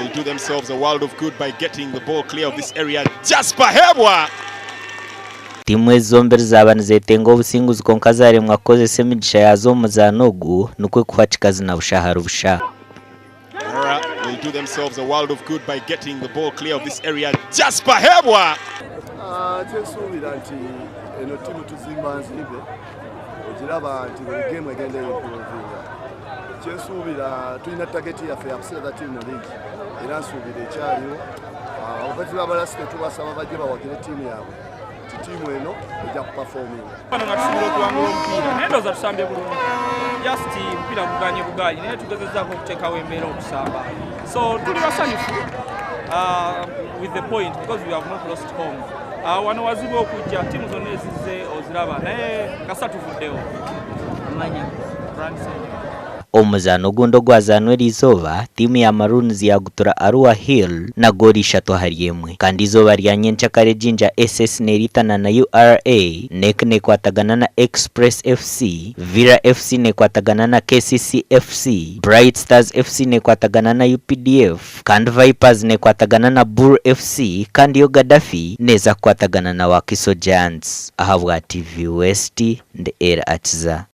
Will do themselves a world of good by getting the ball clear of this area. Jasper Hebwa! Tiimu ezi zombiri zaaba nizetenga obusinguzi kwonka zaremwa kukozesa emigisha yaazo omu muzaano ogu nikwo kuhwa kikazi na busha ahari busha. Mbarara will do themselves a world of good by getting the ball clear of this area. Jasper Hebwa! Ah, kyensuubira nti eno ttiimu tuzimba nzimbe ogiraba nti buli geemu egenda eyimpuruvinga kyensuubira tulina tageti yaffe yakusigaza ttiimu mu liigi era nsuubira ekyaliwo ah, abawagizi b'abalasi tetubasaba bajje bawagire ttiimu yaabwe nti ttiimu eno ejja kupafominga Wano nga tusobola okuwangula omupiira naye ndowooza tusambye bulungi just omupiira guganye buganyi naye tugezezaako okuteekawo embeera okusamba so tuli basanyufu with the point because we have not lost home. Wano wazibu okujja ttiimu zonna ezizze oziraba naye kasa tuvuddewo Amanya. Omuzaano ogundi ogwazaanwa eriizooba, tiimu ya Maroons yaagutura Arua Hill na goolo ishatu ahari emwe. Kandi eizooba rya nyenkyakare Jinja SS neeriitana na URA, NEC neekwatagana na Express FC, Villa FC neekwatagana na KCC FC, Bright Stars FC neekwatagana na UPDF, kandi Vipers neekwatagana na Bul FC kandi yo Gaddafi neeza kukwatagana na Wakiso Giants. Ahabwa TV West, ndi Elly Akiza.